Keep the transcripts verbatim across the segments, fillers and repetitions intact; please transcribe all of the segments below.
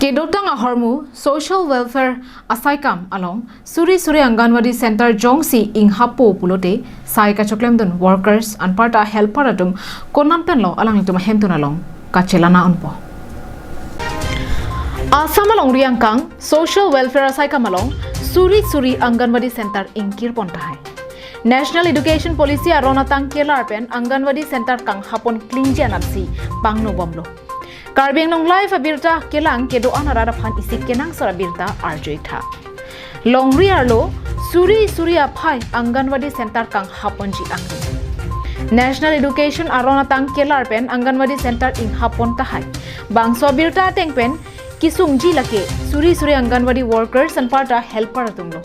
Kedotang ahormu Social Welfare asaikam along suri suri Anganwadi Center jongsi inghapo pulote sai kachoklemdun workers anparta helper atum konat penlo alanglitum ahemtun along kachelana unpo. Assam alongri angkang Social Welfare asaikam along suri suri Anganwadi Center ingkirpon tahai. National Education Policy aron atang kelar pen Anganwadi Center kanghapon klingji anatsi pangnobomlo. Karbi Anglong Live abirta kelang kedo-an arat aphan isi kenangsot abirta arju-ik tha. Longri arlo suri suri aphai Anganwadi Center kanghaponji angdeng. National Education aron atang kelar pen Anganwadi Center inghapon tahai. Bangso abirta ateng pen kesungji lake suri suri Anganwadi workers anparta helper atumlo.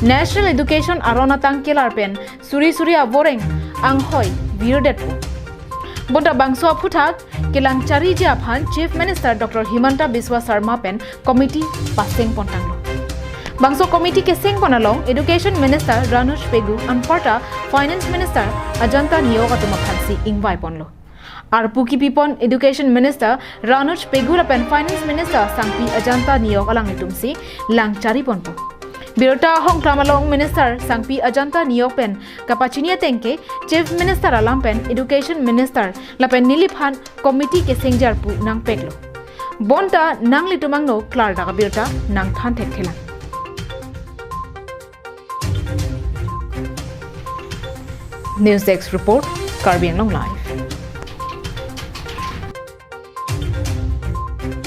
National Education aron atang kelar pen suri suri avoreng anghoi virdetpo. Bonta bangso aphuthak kelang chariji aphan Chief Minister Doctor Himanta Biswa Sarma pen committee pasengpontanglo. Bangso committee kesengpon along Education Minister Ranuj Pegu anparta Finance Minister Ajanta Neok atum aphansi ingvaiponlo. Arpu kipipon Education Minister Ranuj Pegu lapen Finance Minister Sangpi Ajanta Neok alanglitumsi lang chariponpo. Birta ahongklam along Minister Sangpi Ajanta Neok pen kapachini ateng ke Chief Minister alam pen Education Minister lapen neliphan committee kesengji arpu nangpeklo. Bonta nanglitum angno klardak abirta nangthan thekthelang. News Desk Report, Karbi Anglong Live.